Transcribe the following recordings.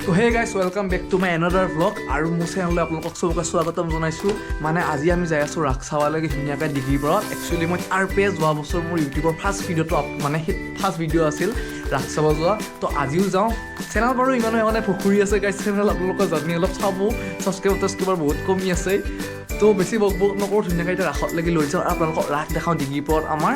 তো hey guys, welcome back to my another vlog আৰু মোৰ চেনেললৈ আপোনালোকক চবকে স্বাগতম জনাইছোঁ। মানে আজি আমি যাই আছোঁ ৰাস চাবলৈকে ধুনীয়াকৈ ডিগিৰপাৰত। একচুৱেলি মই তাৰ পে যোৱা বছৰ মোৰ ইউটিউবৰ ফাৰ্ষ্ট ভিডিঅ'টো মানে সেই ফাৰ্ষ্ট ভিডিঅ' আছিল ৰাস চাব যোৱা। তো আজিও যাওঁ। চেনেল বাৰু ইমানো মানে পুখুৰী আছে গাইজ, চেনেল আপোনালোকে জানি অলপ চাব, ছাবস্ক্ৰাইব টাবস্ক্ৰাইবাৰ বহুত কমি আছে। তো বেছি বক বক নকৰোঁ, ধুনীয়াকৈ এতিয়া ৰাসত লাগি লৈ যাওঁ আৰু আপোনালোকক ৰাস দেখাওঁ ডিগিৰপাৰত আমাৰ।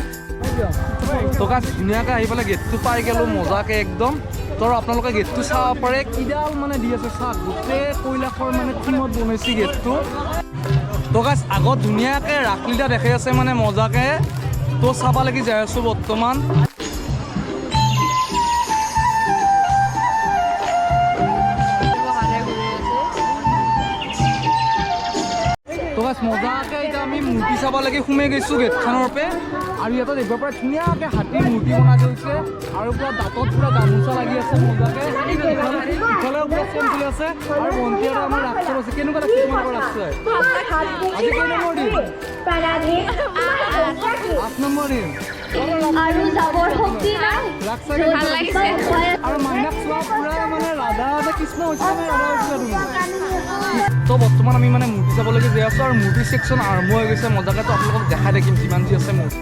তো গাইজ, ধুনীয়াকৈ আহি পেলাই গেটটো পাই গ'লোঁ মজাকৈ একদম। তো আপোনালোকে গেটটো চাব পাৰে, কিডাল মানে দি আছে চাওক, গোটেই কৈলাশৰ মানে থিমত বনাইছে গেটটো। তো গাইজ, আগত ধুনীয়াকৈ ৰাসলীলা দেখাই আছে মানে মজাকৈ। তো চাব লাগি যাই আছোঁ বৰ্তমান। তো গাইজ, মজাকৈ এতিয়া আমি মূৰ্তি চাব লাগি সোমাই গৈছোঁ গেটখনৰ পে। আৰু ইয়াতে দেখিব পাৰে ধুনীয়াকৈ হাতীৰ মূৰ্তি বনাই থৈছে আৰু পূৰা দাঁতত পূৰা গামোচা লাগি আছে মজাকৈ। ইফালেও পূৰা চেম চলি আছে আৰু ভণ্টি আৰু আমাৰ ৰাস চাব আছে। কেনেকুৱা লাগিছে তোমালোকৰ ৰাস চাই? আজি কেই নম্বৰ দিন? 8 নম্বৰ দিন। আৰু যাবৰ শক্তি নাই। ৰাস চাই ভাল লাগিছে। আৰু মাইনাক চোৱা, পুৰা মানে ৰাধা নে কৃষ্ণ হৈছে নে ৰাধা হৈছিলা তুমি? তো বৰ্তমান আমি মানে মূৰ্তি চাবলৈকে যাই আছোঁ আৰু মূৰ্তি ছেকশ্যন আৰম্ভ হৈ গৈছে মজাকে। তো আপোনালোকক দেখাই থাকিম যিমান যি আছে মূৰ্তি।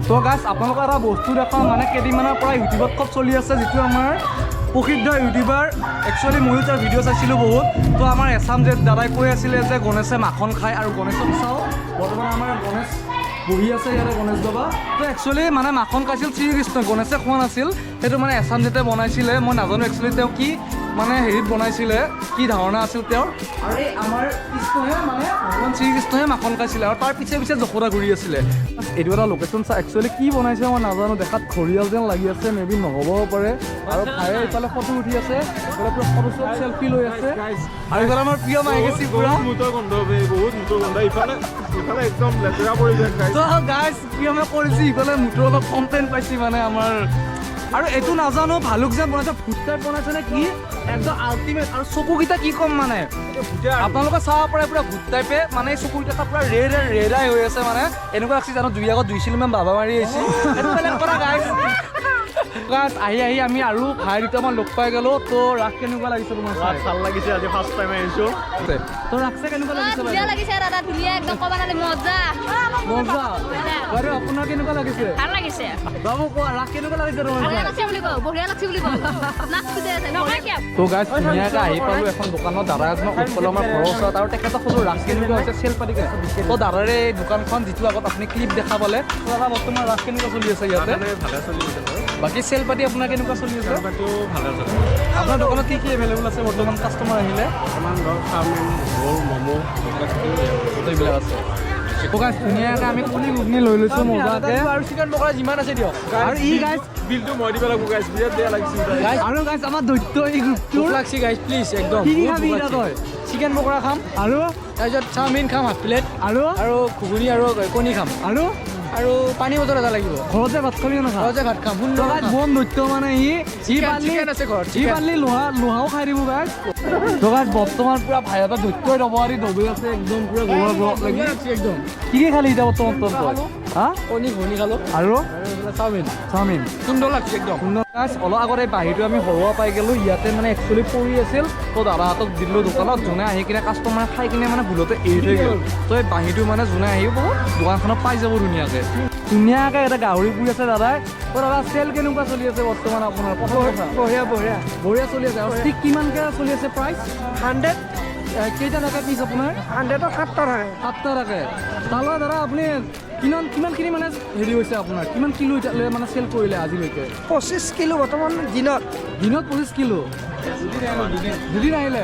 তো গাইজ, আপোনালোকৰ এটা বস্তু দেখাওঁ। মানে কেইদিনমানৰ পৰা ইউটিউবত খুব চলি আছে, যিটো আমাৰ প্ৰসিদ্ধ ইউটিউবাৰ, একচুৱেলি ময়ো তাৰ ভিডিঅ' চাইছিলোঁ বহুত। তো আমাৰ এছাম যে দাদাই কৈ আছিলে যে গণেশে মাখন খায় আৰু গণেশক চাওঁ, বৰ্তমান আমাৰ গণেশ বহি আছে ইয়াতে, গণেশ বাবা। তো একচুৱেলি মানে মাখন খাইছিল শ্ৰীকৃষ্ণ, গণেশে খোৱা নাছিল। সেইটো মানে এছাম যেতিয়া বনাইছিলে, মই নাজানো একচুৱেলি তেওঁ কি মানে হেৰিত বনাইছিলে, কি ধাৰণা আছিল তেওঁৰ। আৰু এই আমাৰ কৃষ্ণহে মানে ভগৱান শ্ৰীকৃষ্ণহে মাখন খাইছিলে আৰু তাৰ পিছে পিছে যশোদা ঘূৰি আছিলে। এইটো এটা লোকেশ্যন চা, একচুৱেলি কি বনাইছে মই নাজানো, দেখাত ঘৰিয়াল যেন লাগি আছে, মে বি নহ'বও পাৰে। আৰু ভায়ে ইফালে ফটো উঠি আছে, ইফালে পুৰা ফটো চব চেলফি লৈ আছে আৰু ইফালে আমাৰ প্ৰিয়ম আহি গৈছে পুৰা। বহুত মুতৰ গোন্ধ বে, বহুত মুতৰ গোন্ধ। ইফালে ইফালে একদম লেতেৰা পৰিৱেশ, guys। তো গাইজ, প্ৰিয়মে কৰিছে ইফালে মুতৰ অলপ কমপ্লেইন পাইছে মানে আমাৰ। আৰু এইটো নাজানো, ভালুক যেন বনাইছে, ভূত টাইপ বনাইছে নে কি, একদম আল্টিমেট। আৰু চকুকেইটা কি ক'ম, মানে আপোনালোকে চাব পাৰে পুৰা ভূত টাইপে, মানে এই চকুকেইটা পুৰা ৰে ৰে ৰেডাই হৈ আছে। মানে এনেকুৱা লাগছে জানো দুই আগত দুই চিলমান বাবা মাৰি আহিছে। সেইটো বেলেগ কথা গাইজ। গাইজ, আহি আহি আমি আৰু ভাই দুটামান লগ পাই গ'লো। তো ৰাস কেনেকুৱা লাগিছে তোমাৰ চাই? ভাল লাগিছে, আজি ফাৰ্ষ্ট টাইম আহিছো। তো ৰাস চাই কেনেকুৱা লাগিছে? ধুনীয়া বাইদেউ? লাগিছে দাদা, ধুনীয়া একদম, ক'ব নালাগে, মজা। মজা। বাইদেউ, আপোনাৰ কেনেকুৱা লাগিছে? ভাল লাগিছে। বাবু, কোৱা, ৰাস কেনেকুৱা লাগিছে তোমাৰ? বঢ়িয়া লাগছে বুলি কওঁ, বঢ়িয়া লাগছে বুলি কওঁ। নাক ফুটাই আছে নহয় কিয়? তো গাইজ, ধুনীয়াকৈ আহি পালোঁ এখন দোকানত। দাদা এজনক লগ পালোঁ আমাৰ ঘৰৰ ওচৰত আৰু তেখেতক সুধো ৰাস কেনেকুৱা হৈছে, চেল পাতি কেনেকুৱা। তো দাদাৰে এই দোকানখন, যিটো আগত আপুনি ক্লিপ দেখা পালে। তো দাদা, বৰ্তমান ৰাস কেনেকুৱা চলি আছে ইয়াতে? ভালে চলি আছে বাৰু। বাকী চেল পাতি আপোনাৰ কেনেকুৱা চলি আছে? পাতিও ভালে চলি। আপোনাৰ দোকানত কি কি এভেইলেবল আছে বৰ্তমান কাষ্টমাৰ আহিলে? বৰ্তমান ধৰক চাওমিন, ৰোল, ম'ম' এইবিলাক গোটেইবিলাক আছে। তো গাইজ, ধুনীয়াকৈ আমি কণী ঘুগনি লৈ লৈছোঁ মজাকৈ। আৰু চিকেন পকৰা যিমান আছে দিয়ক। আৰু ই গাইজ বিলটো মই দিব লাগিব গাইজ, বিৰাট বেয়া লাগিছে। আৰু গাইজ, আমাৰ দৈত্য এই গ্ৰুপটোৰ। ভোক লাগছি গাইজ, প্লিজ একদম। কি কি খাবি এতিয়া তই? চিকেন পকৰা খাম। আৰু? তাৰপিছত চাওমিন খাম হাফ প্লেট। আৰু? আৰু ঘুগুনি আৰু কণী খাম। আৰু? আৰু পানী বটল এটা লাগিব। ঘৰত যে ভাত খাবি নাখা? ঘৰত যাই ভাত খাম সুন্দৰ। গাইজ, বম দৈত্য, মানে ই ই পাৰলি চিকেন আছে ঘৰত, ই চিকেন। পাৰলি লোহা লোহাও খাই দিব গাইজ। তো গাইজ, বৰ্তমান পুৰা ভাই এটা দৈত্যই দবাৰি দবি আছে একদম পুৰা গোবৰ গোবৰ লাগি। একদম। কি কি খালি এতিয়া বৰ্তমান তই? হা? কণী ঘুগুনি খালোঁ। আৰু? আৰু এইফালে চাওমিন। চাওমিন। সুন্দৰ লাগছে একদম। সুন্দৰ। গাইজ, অলপ আগতে এই বাঁহীটো আমি হৰুৱা পাই গ'লোঁ ইয়াতে, মানে একচুৱেলি পৰি আছিল। তো দাদাহঁতক দিলোঁ দোকানত, যোনে আহি কিনে কাষ্টমাৰে খাই কিনে মানে ভুলতে এৰি থৈ গ'ল। তো এই বাঁহীটো মানে যোনে আহিব দোকানখনত পাই যাব ধুনীয়াকৈ। ধুনীয়াকৈ এটা গাহৰি পুৰি আছে দাদাই। তো দাদা, চেল কেনেকুৱা চলি আছে বৰ্তমান আপোনাৰ? প্ৰথম কথা। বঢ়িয়া বঢ়িয়া। বঢ়িয়া চলি আছে। আৰু ষ্টিক কিমানকৈ চলি আছে প্ৰাইচ? 100। কেইটা থাকে পিচ আপোনাৰ? 100ত 7টা থাকে। 7টা থাকে। তাৰপৰা দাদা, আপুনি কিমানখিনি মানে হেৰি হৈছে আপোনাৰ, কিমান কিলো এতিয়ালৈ মানে চেল কৰিলে আজিলৈকে? 25 কিলো বৰ্তমান দিনত। দিনত 25 কিলো? দুদিন আহিলে।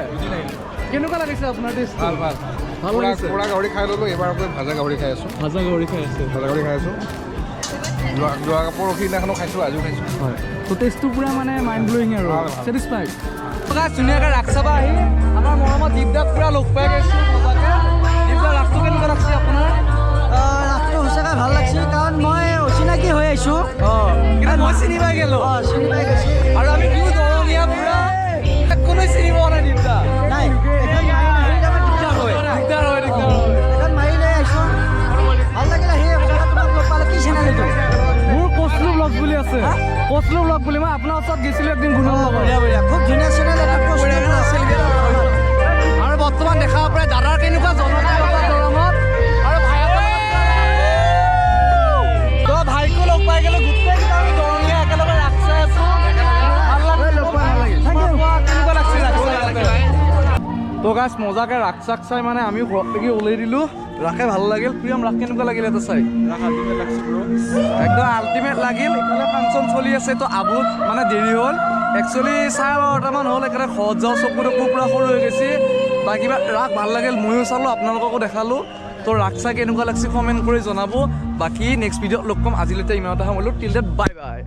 কেনেকুৱা লাগিছে আপোনাৰ টেষ্ট? ভাল ভাল। ভাল লাগিছে। পোৰা গাহৰি খাই ল'লোঁ, এইবাৰ আকৌ ভাজা গাহৰি খাই আছোঁ। ভাজা গাহৰি খাই আছে। ভাজা গাহৰি খাই আছোঁ। যোৱা যোৱা পৰহি দিনাখনো খাইছোঁ, আজিও খাইছোঁ। হয়, তো টেষ্টটো পূৰা মানে মাইণ্ড ব্লয়িং আৰু ভাল, ভাল। ছেটিছফাইড। ধুনীয়াকৈ ৰাস চাব আহি আমাৰ মৰমত দীপদাক পূৰা লগ পাই গৈছোঁ মজাকৈ। দীপদা, ৰাসটো কেনেকুৱা লাগছে আপোনাৰ? ৰাসটো সঁচাকৈ ভাল লাগছে, কাৰণ মই অচিনাকি হৈ আহিছোঁ। অঁ, কিন্তু মই চিনি পাই গ'লোঁ। অঁ, চিনি পাই গৈছোঁ। আৰু আমি দুয়ো দৰঙীয়া, পূৰা কোনোৱে চিনি পোৱা নাই দীপদা। নাই, এখন মাৰি নাহিলে আমাৰ দিগদাৰ হয়। দিগদাৰ হয়, দিগদাৰ হয়। এখন মাৰি লৈ আহিছোঁ, ভাল লাগিল আহি। সঁচাকৈ তোমাক লগ পালে। কি চেনেল এইটো? আছে। কচলু ব্লগ বুলি মই আপোনাৰ ওচৰত গৈছিলোঁ একদিন গুণৰ লগত। বঢ়িয়া বঢ়িয়া, খুব ধুনীয়া চেনেল এটা প্ৰশ্ন। আৰু বৰ্তমান দেখা প্ৰায় দাদাৰ কেনেকুৱা জনপ্ৰিয়তা দৰঙত আৰু ভাইহঁতৰ লগত। তো ভাইকো লগ পাই গ'লো। গোটেইকেইটা আমি দৰঙীয়া একেলগে ৰাস চাই আছো। ভাল লাগিল। Thank you. কেনেকুৱা লাগছে ৰাস চাই? তো গাইছ, মজাকে ৰাস চাক চাই মানে আমিও ঘৰত থাকি ওলাই দিলোঁ। ৰাসে ভাল লাগিল। প্ৰিয়ম, ৰাস কেনেকুৱা লাগিল এটা চাই? ৰাস আল্টিমেট লাগছে ব্ৰ। একদম আল্টিমেট লাগিল। ইফালে ফাংচন চলি আছে, তো আবুত মানে দেৰি হ'ল। একচুৱেলি 12:30মান হ'ল। একেবাৰে ঘৰত যাওঁ, চকু তকু পূৰা সৰু হৈ গৈছে। বাকী বা ৰাস ভাল লাগিল, ময়ো চালোঁ, আপোনালোককো দেখালোঁ। তো ৰাস চাই কেনেকুৱা লাগছে কমেণ্ট কৰি জনাব। বাকী নেক্সট ভিডিঅ'ত লগ পাম। আজিলৈকে ইমানতে সামৰিলোঁ। Till that, bye bye.